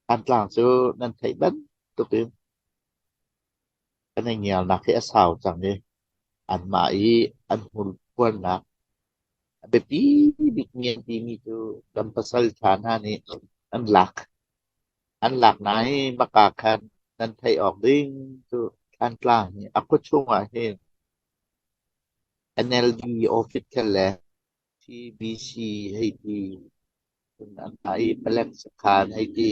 Thantlang cu nan theih bantukin kan i ngialnak hi a sau cang i anmah i an hmurphuannak a biapi bikmi an timi cu kan pasal ṭha hna nih an lak. An lak nain baka khan nan theih awk ding cu Thantlang hi a khuachung ah hin NLD office khel le TBC hei ti cun anmah i palek sakhan hei ti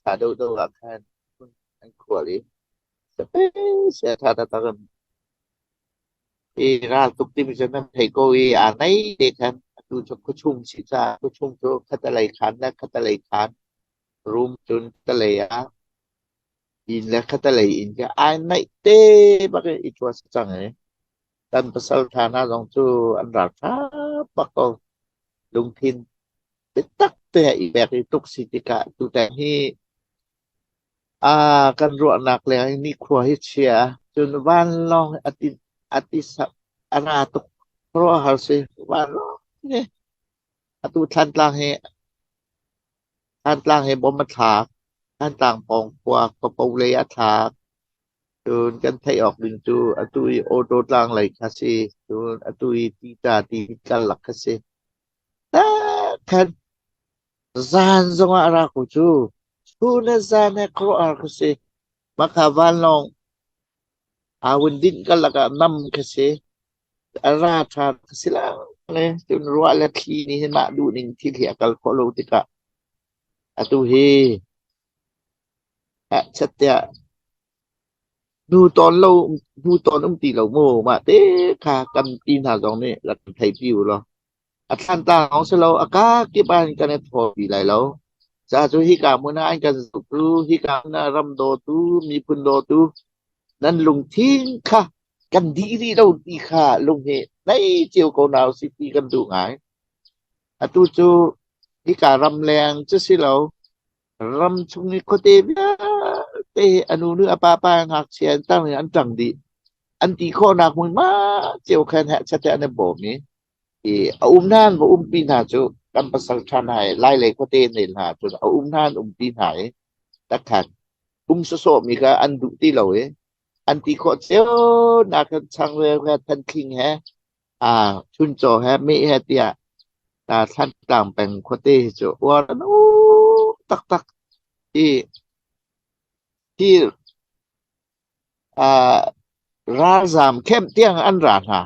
ṭha deuhdeuh ah khan an khual i sia ṭha taktak in i raltuk timi cu nan theih ko i aa nei te khan atu cu khuachung si caah khuachung cu khatalei khaan le khatalei khaan room cun talei ah inn le khatalei inn khi ai naih te bak i i cuas cang i kan pasal ṭha hna zong cu an ralṭha bak ko. Lungthin biatak te i pek i tuk si tikah tutan hi kan ruahnak leng in nikhua hi chia cun vanlawng a ti a ra tuk khuaruahhar si vanlawng hi atu Thlantlang hi bom a thlak. Thlantlang pawng khua Khuapo lei a thlak. Cun kan theih awk ding cu atu i auto tlang lei kha si. Cun atu i tita ti karlak kha si. Khan zan zongah a ra ko cu. Chun le zan he khuaruahhar kha si. Mah kha vanlawng aa hun dinh karlak ah nam kha si. A ra ṭhan kha si lo. Cun ruah le thli nih hin mah duhning thil hi a kal khawh lo tikah atu hi chiat tiah hnu tawn lo hnu tawn um ti lo mu mah te kha kan pi hna zong nih rak kan thei pi u law a thlantlang lawng si lo a ka kip ah kan i thaw pi lai lo. Ca cu hika hmun ah an kan zohtu, hika hmun ah ram dawtu, miphun dawtu nan lungthin kha kan dih rih lo ti kha lung hi nei cio ko hna usih ti kan duh ngai. Atu cu hika ramleng cu si lo, ram chung i khuate vialte hi a nu nu a pa pa ngakchia an tang in an ṭang dih. An ti khawhnak hmunhma cio khan hehchat he an i bawm i i a um hna an va umpi hna cu kan pasal ṭha hna i Lailei khuate ne hna cun a um hna an umpi hna i takhan um sawsawhmi kha an duh ti lo i an ti khawh cio nak khan changreu he thanthling he chuncaw he meh he tiah Thlantlang peng khuate hi cu uar an um taktak i hi ralzaam camp tiang an ra hna.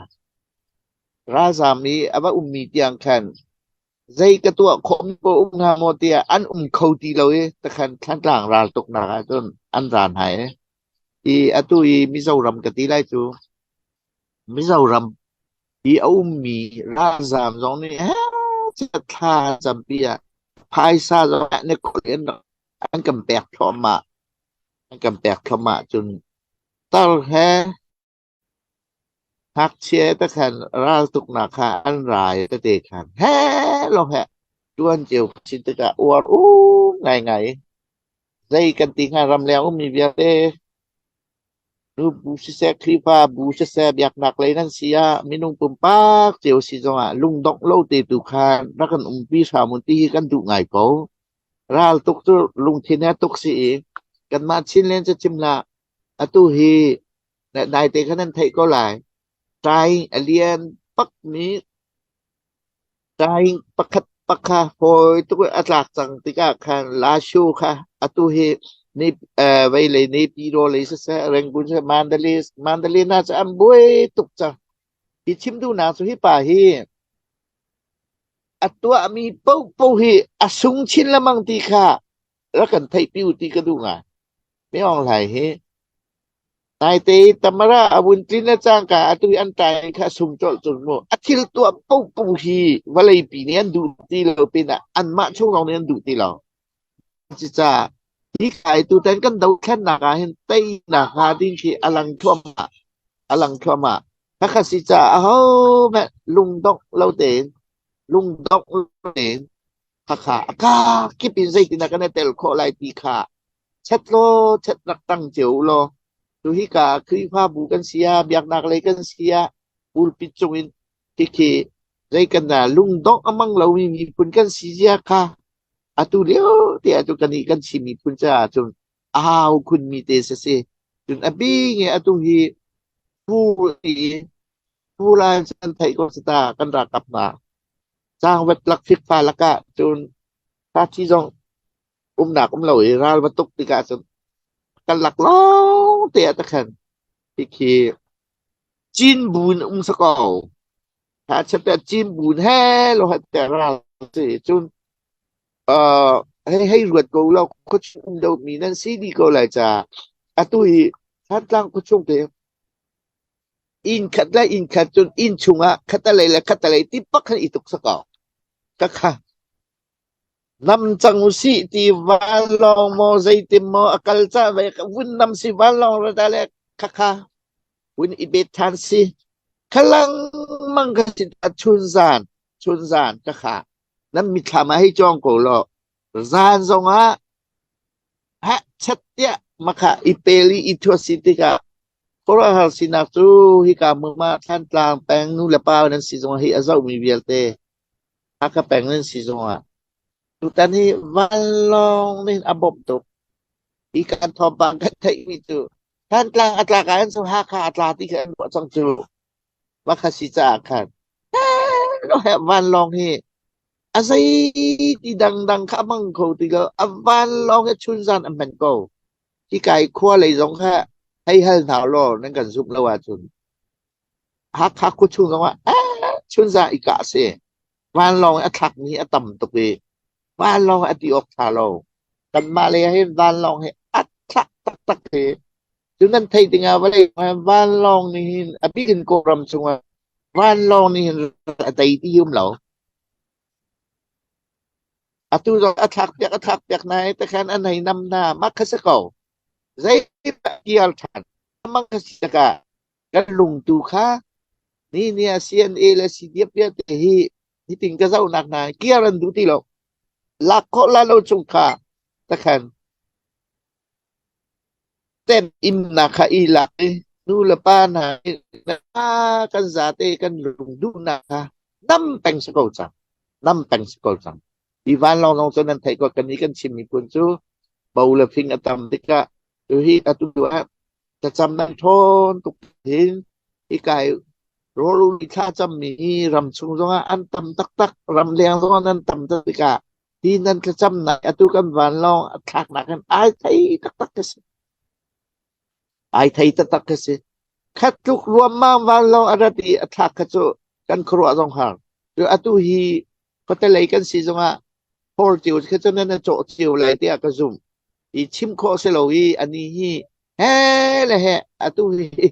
Ralzaam i a va ummi tiang khan zei ka tuah khawh mi paoh um hnga maw tiah an um kho ti lo i takhan Thlantlang raltuknak ahcun an ra hna i i atu i Mizoram ka ti lai cu Mizoram i a ummi ralzaam zong nih thla campi ah phaisa zong ah na khul in an kan pek thluahmah. An kan pek thluahmah cun tar he ngakchia te khan raltuknak kha an ra i tete khan he lawng he ṭuan cio si tikah uar um ngaingai. Zei kan ti hnga ramleng ummi vialte Nu bu siseh, Khrihfa bu siseh, biaknak lei nan si ah minung pumpak cio si zongah lungdongh lo te tu khan rak kan umpi hram u ti hi kan duh ngai ko. Ral tuk cu lungthin he tuk si i kanmah Chinland cu chim hlah. Atu hi naite khan nan theih ko lai. Ṭai a lian bakmi Ṭaing pakhat pakha fawi tuk in a tlak cang tikah khan Lasho kha atu hi vei Naypyidaw lei siseh, Rangoon siseh, Mandalay, Mandalay hna cu an buai tuk cang. Hi chim duhnak cu hi pa hi a tuahmi paohpaoh hi a sung chin lengmang ti kha rak kan theihpi u ti ka duh ngai. Mi Aung Hlaing hi Naite i Tamara a vun tlin le cangka atu i an ṭai kha a sung colh cun mu. A thil tuah paohpaoh hi vawleipi nih an duh ti lo pinah anmah chung lawng nih an duh ti lo. Cucaah hi ka i tutan kan dothlennak ah hin teinak hnga ding khi a lang thluahmah. A lang thluahmah. Khakha si caah ahohmanh lungdongh lo tein lungdongh lo tein khakha a kakip in zeitindah kan i tel khawh lai ti kha chet law chet rak tang cio u law tu hika Khrihfabu kan si ah biaknak lei kan si ah pulpit cung in khikhi zei kan lungdongh a mang lomi miphun kan si zia kha. Atu lio te ah cun kan nih kan Chin miphun caah cun a hau khunmi te si. Cun a bing i atu hi Pu i Pu lai kan theih ko si ta kan ralkap hna. Cangvat lak fikfa lakah cun party zong umnak um lo i ral va tuk tikah cun kan lak lawng te ah takhan hikhi Cin bu in um sa ko. Ha chapter Cin bu he lo ha te ral si cun hei hei ruat ko law khuachung um deuh mi nan si dih ko lai ca. Atu hi Thantlang khuachung te inn khat le inn khat cun inn chungah khatalei le khatalei ti pak khan i tuk sa ko. Ka kha nam cang usih ti vanlawng maw zeitin maw a kal ca ve vun nam si vanlawng ra da le khakha vun i bet than si khalang mang ka si chun zan chun zan ka kha nan mithlam ah hei cawng ko law zan zongah ha chat tiah makha i pel i i thuat si tikah khuaruahhar sinak cu hika muma Thantlang peng nu le pa nan si zongah hi a zohmi vialte Hakha peng nan si zongah tutan hi vanlawng nih a bawmh tuk. Hi kan thawngpang kan theihmi cu Thantlang a tlak ah cun Hakha a tla ti kha an ruah cang cu. Makha si caah khan vanlawng hi a zei ti dangdang kha a hmang kho ti lo. A vanlawng hi chunzan a hman ko. Hika i khua lei zong kha hei hal hna law nan kan zumh lo ahcun Hakha khuachung zongah chunzan i kah a si. Vanlawng i a thlakmi a tam tuk i vanlawng a ti awk ṭha lo. Kanmah lei ah hin vanlawng hi a thlak taktak hi cu nan theih dingah vawlei vanlawng nih hin a bik in Kawlram chungah vanlawng nih hin a tei ti um lo. Atu zong a thlak piak hna i takhan an hei nam hna mah kha si ko. Zeidah kial ṭhan mang kha si tikah kan lungtu kha ni ni ah CNA le CDF vialte hi hitin ka zohnak hna kiar an duh ti lo. Lak khawh la lo chung kha takhan tem imnak kha i lak i nu le pa hna kan zate kan lung duhnak kha nam peng si ko cang. Nam peng si ko cang. Hi vanlawng zong cu nan theih ko kan i kan Chin miphun cu bo le fing a tam tikah tuhi atu ah thlacam nan ṭhawn tuk hin hika i rawl uli thlacammi hi ramchung zongah an tam taktak ramleng zongah nan tam tuk tikah hi nan thlacamnak atu kan vanlawng a thlaknak hin ai thei taktak ka si. Ai thei taktak ka si. Khat tluk ruammang vanlawng a rat i a thlak kha cu kan khuaruah zong har. Cu atu hi khuatelei kan si zongah hor cio kha cu nan cawh cio lai tiah ka zumh. I chim khawh si lo i ani hi he le he atu hi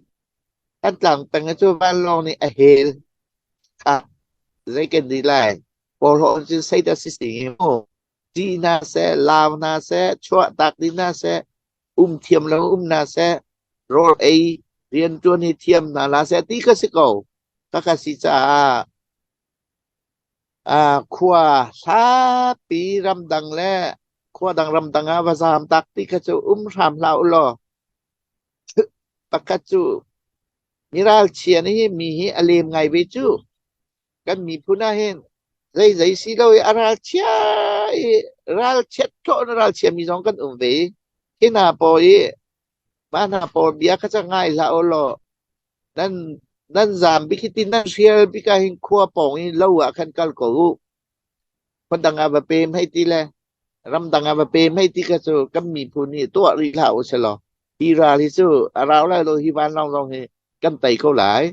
kan tlang peng cu vanlawng nih a hel kha zei kan di lai. Kawlhaw cun sei dah si si mu. Ci hna seh, lau hna seh, chuah tak ding hna seh, um thiam lo um hna seh, rawl ei rianṭuan hi thiam hna la seh ti ka si ko. Ka ka si caah khua hlapi ramdang le khua dang ramdang ah va zaam tak ti kha cu um hram hlah u law pakhat cu miralchia nih mi hi a lem ngai ve cu. Kan miphun ah hin zei zei si lo i a ralchia i ralchiat hlawh in ralchia mi zong kan um ve i hi hna pawl i mah hna pawl bia kha ca ngai hlah u law nan nan zaam bik hi ti nan hrial bik ah hin khua pawng i lo ah khan kal ko u. Khuadang ah va pem hei ti le ramdang ah va pem hei ti kha cu kan miphun nih tuah rih hlah u sih law hi ral hi cu a rau lai lo hi vanlawng zong hi kan tei ko lai.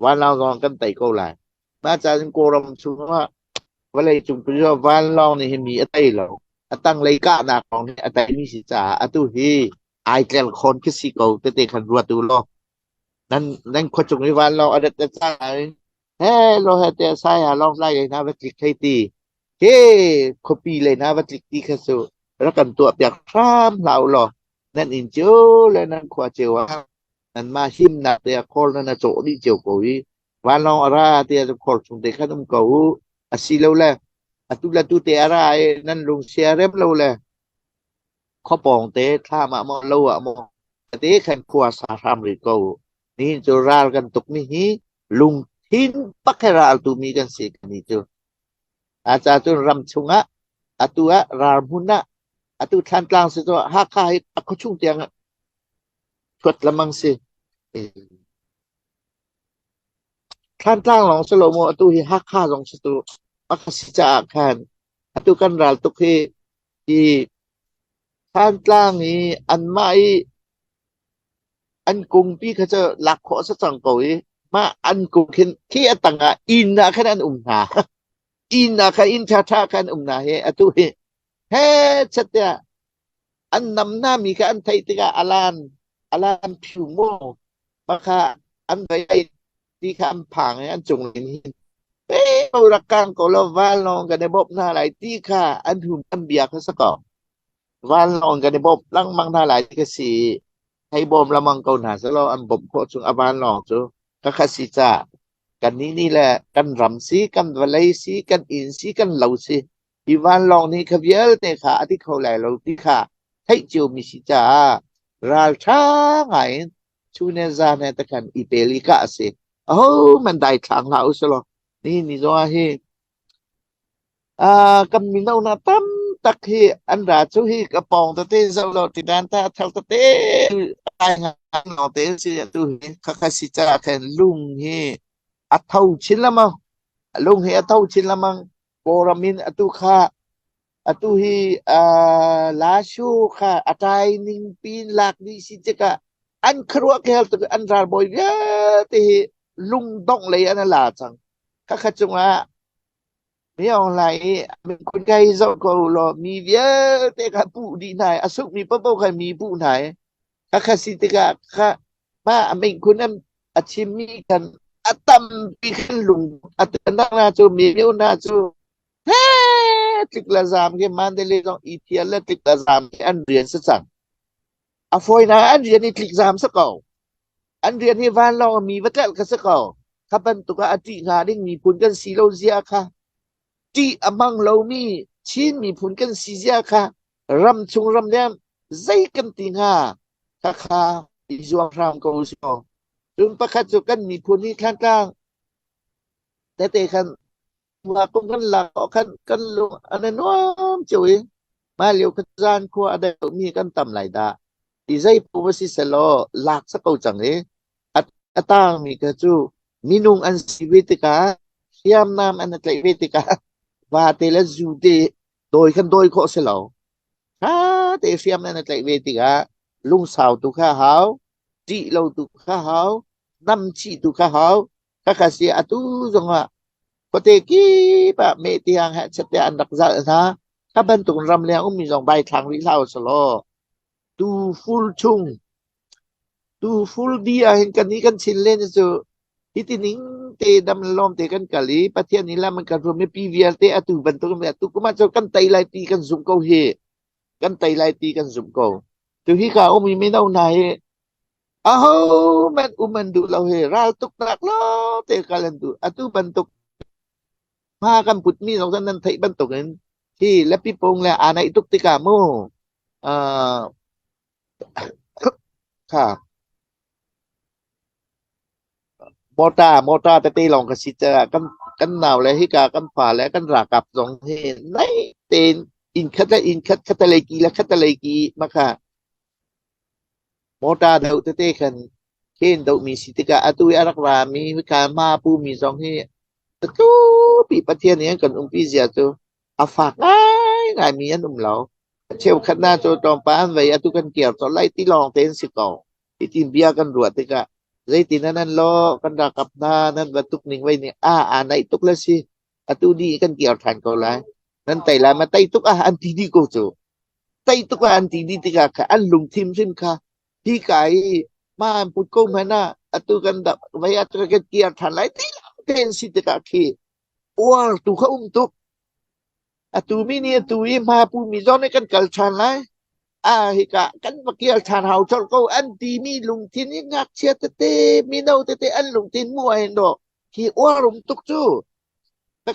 Vanlawng zong kan tei ko lai. Mah caan Kawlram chungah vawlei cung vanlawng nih hin mi a tei lo. A tanglei kahnak lawng nih a teimi si caah atu hi ai tler khawn khi si ko tete khan ruat u law. Nan nan khuachung i vanlawng a rat a caan he lo he te sai ha long lai na va tlik thei ti. He khuapi lei na va tlik ti kha cu rak kan tuah piak hram hlah u law. Nan inn cio le nan khua cio ah nanmah himnak te ah khawl nan a cawh dih cio ko i vanlawng a ra tiah khor chung te khan um ko u. Asilole atu le tu te a ra i nan lung sia rem lo le khuapawng te thlam ah maw lo ah maw te khan khua sa hram rih ko u. Nihin cu ral kan tuk mi hi lungthin pak he ral tu mi kan si kan ni cu. A ca cun ram chungah. Atu ah ralhmun ah atu Thlantlang si cu Hakha hi a khuachung tiang ah thuat lengmang si. Thlantlang lawng si lo maw atu hi Hakha zong si tu a ka si caah khan atu kan ral tuk hi hi Thlantlang i anmah i an kungpi kha cu lak khawh a si cang ko i mah an kung khin khi a tang ah inn ah khan an um hna. Inn ah khan inn ṭhaṭha khan um hna hi atu hi he chat tiah an nam hna mi kha an theih tikah alan alan phiu maw makha an vei ti kha an phang i an cung in hin pe ko rak kang ko lo vanlawng kan i bawmh hna lai ti kha an hum an bia kha si ko. Vanlawng kan i bawmh lengmang hna lai ti kha si hei bawm lengmang ko hna selaw an bawmh khawh chung a vanlawng cu ka kha si ca kannih nih le kan ram si kan vawlei si kan inn si kan lo si hi vanlawng nih kha vialte kha a ti kho lai lo ti kha theih ciomi si caah ralṭha ngai in chun he zan he takhan i pel i kah a si. Ahohmanh daithlang hlah u selaw nihin ni zongah hi kan mino hna tam tak hi an ra cu hi ka pawng tete zoh lo ti dan ta thal tete ai ngan lawng te si atu hi khakha si caah khan lung hi a tho chin lamang lung hi a tho chin lamang Kawlram in atu kha atu hi Lashu kha a ṭai ning pin lak dih si tikah an khuaruah khel tuk an ralbawi vialte hi lungdongh lei an la cang. Khakha cungah mi Aung Hlaing i kun kai zoh ko law mi vialte kha puh dih hna i a sukmi paohpaoh kha mi puh hna i khakha si tikah kha mah a meikhun a chimmi khan a tampi khan lung a nak na cu mi na cu he tlik la zam khi Mandalay zong i thial le tlik la zam khi an rian si cang. A fawinak an rian i tlik zam si ko. An rian hi vanlawng mi va tlelh kha si ko. Kha bantuk ah a ṭih hnga ding miphun kan si lo zia kha ṭih a hmang lomi Chin miphun kan si zia kha ram chung ram leng zei kan ti hnga khakha i zuam hram ko usih. Cun pakhat cu kan miphun hi Thlantlang tete khan Mah kum kan lak ah khan kan lung an i nuam cio i mah lio kha zan khua a deuhmi kan tam lai dah. Ti zei pu va si selaw lak sa ko cang i a tangmi kha cu minung an si ve tikah hriamnam an i tlaih ve tikah vate le zu te dawi khan dawi khawh si lo. Ṭha te hriam an i tlaih ve tikah lungsau tu kha hau, ṭih lo tu kha hau, namchih tu kha hau. Khakha si atu zongah khuate kip ah meh tiang he chet an rak zalh hna. Kha bantuk ramleng ummi zong daithlang rih hlah usalaw tu fur chung tu fur di ah hin kan nih kan chin len cu hiti ning te dam lawm te kan kal i Pathian nih lam an kan hruai mipi vialte atu bantuk atu kum ah cun kan tei lai ti kan zumh ko hi kan tei lai ti kan zumh ko tu hi ka um i mino hna hi Ahohmanh um an duh lo hi raltuknak lawngte kal an duh. Atu bantuk hma kan putmi zong cu nan theih bantukin hi Lapi Pung le aa naih tuk tikah mu uh, kha mortar mortar tete lawng ka si caah kan kan nau le hika kan fa le kan ralkap zong hi naih tein inn khat le inn khat khatalei ki le khatalei ki makha Mortar deuh tete khan khen dohmi si tikah atu i a rak rami hika hma pumi zong hi atupi Pathian nih an kan umpi zia cu a fak ngaingaimi an um lo. A cheukhat hna cu tlawmpal an vei atu kan kir colh lai ti lawng tein si ko. Hitin bia kan ruah tikah zeitin ah nan lawh kan ralkap hna nan va tuk ning vei nih a aa naih tuk le si atu ni kan kir ṭhan ko lai. Nan tei lai ma tei tuk ah an ti dih ko cu. Tei tuk ah an ti dih tikah kha an lungthin hrim kha hi ka i ma an put ko hmanh ah atu kan dap vei atu kan kir ṭhan lai ti tein si tikah khi uar tu kha um tuk. Atu mi nih atu i hma pu mi zong nih kan kal ṭhan lai. A hika kan va kir ṭhan hau colh ko an timi lungthin i ngakchia tete mino tete an lungthin mu ai dawh hi uar um tuk cu.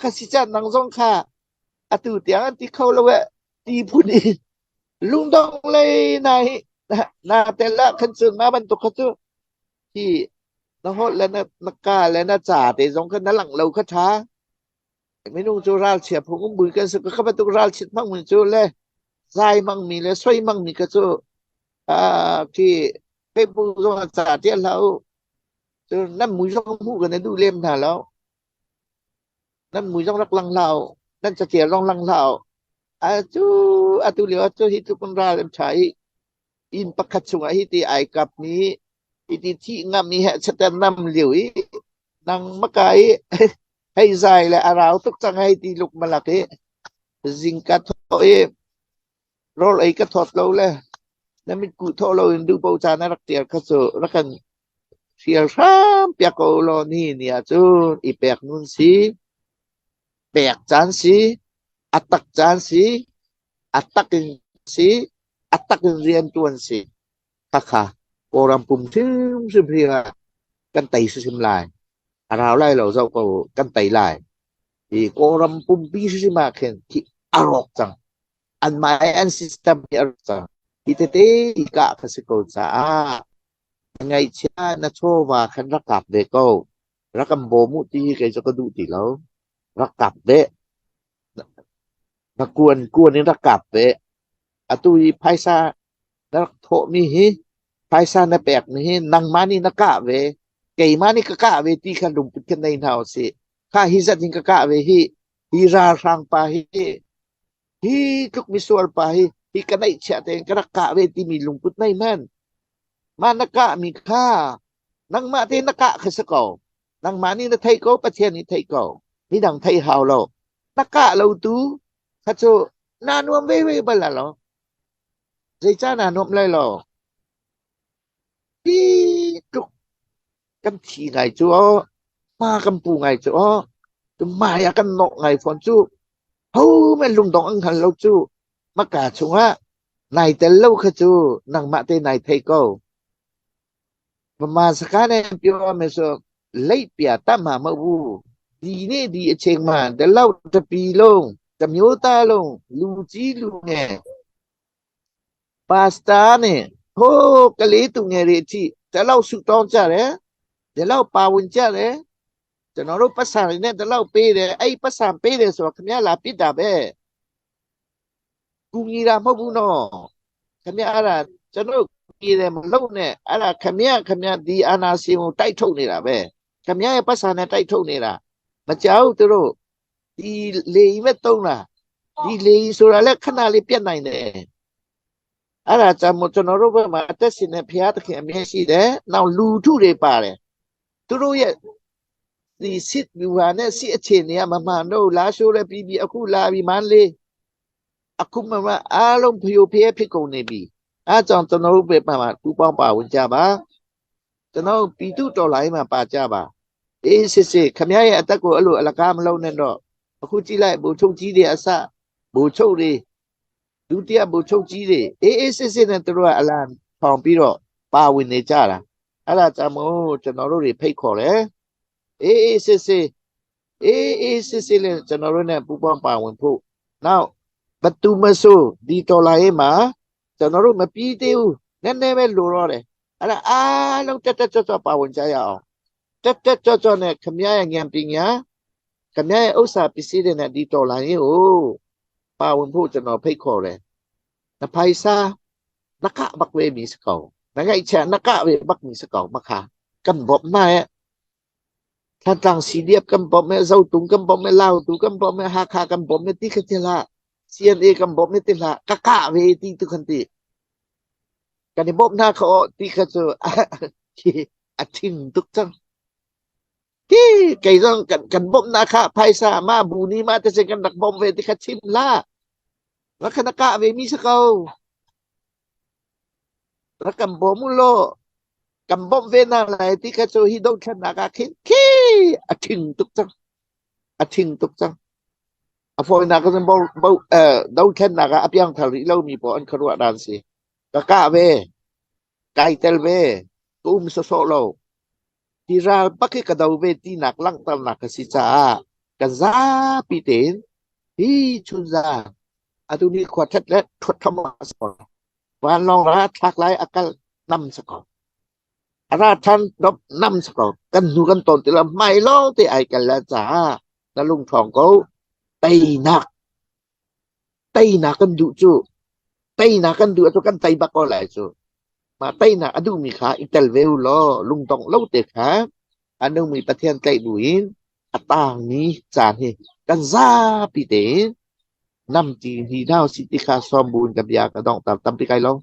Ka si caan nang zong kha atu tiang an ti kho lo eh ti phun in lungdong lei na hi na tel ah khan cun ma bantuk kha cu hi na holh le na ka le na ca te zong kha na langh lo kha ṭha. Minung cu ralchia phung um bui kan si. Kha bantuk ralchit hmangmi cu le zai hmangmi le soi hmangmi kha cu khi Facebook zong ah ca tial hlah u. Cun nan mui zong hmuh kan i duh lem hna lo. Nan mui zong rak lang hlah u. Nan catial zong lang hlah u. Atu atu lio ah cu hi tluk in ral an ṭha i inn pakhat chungah hi ti ai kap mi hi ti thih ngam i heh chater nam liu i nang maka i hei zai le a rau tuk cang hei ti luk malak i zingka tho i rawl ei ka thawt lo le na mit ku tho lo in duh po ca na rak tial kha cu rak kan hrial hram piak ko law ni ni ah cun i pek nun si pek caan si a tak caan si a tak in si a tak in rian tuan si khakha Kawlram pum hrimhrim hi kan tei hrimhrim lai a rau lai lo zoh ko kan tei lai hi Kawlram pumpi hrimhrim ah khin khi a rawk cang anmah an system hi a rawk cang hi tete kah kha si ko caah na ngaihchia na chawva khan rak kap ve ko rak kan bawm u ti hi kei cu ka duh ti lo rak kap ve na kuan kuan in rak kap ve atu hi phaisa na rak thawhmi hi phaisa na pekmi hi nangmah nih na kah ve keimah nih ka kah ve ti kha lungput kha nei hna usih kha hi zat in ka kah ve hi hi ralhrang pa hi hi tluk misual pa hi hi ka neihchiah tein ka rak kah ve timi lungput nei man mah na kahmi kha nangmah te na kah kha si ko nangmah nih na thei ko Pathian nih thei ko midang thei hau lo na kah lo tu kha cu naa nuam ve ve bal lo zeicah naa nuam lai lo hi tluk kan thi ngai cu aw hma kan pu ngai cu aw mai ah kan nok ngai fawn cu ho men lungdong an hngal lo cu maka chungah nai tel lo kha cu nangmah te nai thei ko ဗမာစကားနဲ့ပြောရမယ်ဆိုလိတ်ပြတတ်မှာမဟုတ်ဘူးဒီနေ့ဒီအချိန်မှာဒီလောက်တပီလုံးတမျိုးသားလုံးလူကြီးလူငယ်ပါစတာနဲ့ဟိုးကလေးသူငယ်တွေအထိဒီလောက်ဆူတောင်းကြတယ်ဒီလောက်ပါဝင်ကြတယ်ကျွန်တော်တို့ပတ်စံတွေနဲ့ဒီလောက်ပေးတယ်အဲ့ပတ်စံပေးတယ်ဆိုတော့ခင်ဗျားလာပစ်တာပဲကူညီတာမဟုတ်ဘူးနော်ခင်ဗျားအဲ့ဒါကျွန်တော်ညီတယ်မလုပ်နဲ့အဲ့ဒါခင်ဗျားခင်ဗျားဒီအာနာရှင်ကိုတိုက်ထုတ်နေတာပဲခင်ဗျားရဲ့ပတ်စံနဲ့တိုက်ထုတ်နေတာမကြောက်သူတို့ဒီလေကြီးပဲတုံးတာဒီလေကြီးဆိုတာလည်းခဏလေးပြတ်နိုင်တယ်အဲ့ဒါကြောင့်မို့ကျွန်တော်တို့ဘက်မှာအသက်ရှင်တဲ့ဘုရားသခင်အမြဲရှိတယ်နောက်လူထုတွေပါတယ်သူတို့ရဲ့ဒီစစ်လူဟာနဲ့စစ်အခြေအနေကမမှန်တော့လာရှိုးလည်းပြီးပြီးအခုလာပြီးမန်းလေးအခုမှမအားလုံးဖျို့ဖျဲဖြစ်ကုန်နေပြီအဲကြောင့်ကျွန်တော်တို့ဘက်မှာပူပေါင်းပါဝင်ကြပါကျွန်တော်ပြည်သူတော်လိုင်းမှာပါကြပါအေးစစ်စစ်ခမရဲ့အသက်ကိုအဲ့လိုအလကားမလုံးနဲ့တော့အခုကြည့်လိုက်ဘူချုပ်ကြီးတွေအစဘူချုပ်တွေဒုတိယဘူချုပ်ကြီးတွေအေးအေးစစ်စစ်နဲ့တို့ကအလံထောင်ပြီးတော့ပါဝင်နေကြတာအဲ့ဒါကြောင့်မို့ကျွန်တော်တို့တွေဖိတ်ခေါ်တယ်အေးအေးစစ်စစ်အေးအေးစစ်စစ်နဲ့ကျွန်တော်တို့ ਨੇ ပူပေါင်းပါဝင်ဖို့နောက်ဘသူမဆိုဒီတော်လာရေးမှာကျွန်တော်တို့မပြီးသေးဘူးနည်းနည်းပဲလိုတော့တယ်အဲ့ဒါအားလုံးတက်တက်ကြွကြွပါဝင်ကြရအောင်တက်တက်ကြွကြွနဲ့ခမရရဲ့ဉာဏ်ပညာခမရရဲ့ဥစ္စာပစ္စည်းတွေနဲ့ဒီတော်လာရေးကိုပါဝင်ဖို့ကျွန်တော်ဖိတ်ခေါ်တယ်နဖိုင်စာနကဘက်ဝေမီစကောနငိုက်ချနကဝေဘက်မီစကောမခါကမ်ဘောမာထန်တန်းစီဒီပ်ကမ်ဘောမဲဇောတုံကမ်ဘောမဲလောတူကမ်ဘောမဲဟာခါကမ်ဘောမဲတိခချလာ CNA ကမ်ဘောမဲတိလာကကဝေတိတုခန်တိกันบบหน้าเขาตีเขาจะအထင်တုတ်ချံที่ไก่ต้องกันกันบบนาคาไพซามาบูนีมาแต่เซกันดักบอมเวติคชิมลาลักขณะเวมีสการักกันบอมุโลกันบอมเวนาไหลที่เขาจะฮิดงชนะกาคินคีอทิงตุกจังอทิงตุกจังอฟอยนาก็จะบอบเอ่อดงชนะกาอเปียงทาริเรามีปออันครัวดานสิกะกะเวไกเตลเวกุมสโซโล hi ral bak hi ka do ve tinak langhternak a si caah kan zapi tein hi chunzan atu ni khua ṭhat le ṭhuat tham a si ko. Vanlawng ra thlak lai a kal nam si ko. A ra ṭhan dop nam si ko. Kan hnu kan tawn ti lo hmai lawng te ai kal la caah na lung ṭhawng ko. Teinak teinak kan duh cu teinak kan duh cu kan tei bak ko lai cu. Mah teinak a duhmi kha i tel ve u law lungdongh lo te kha a nungmi Pathian tlaih buin a tangmi caan hi kan zapi tein namti hi hna usih ti kha sawm buin ka bia ka donghter. Tampi kai lo.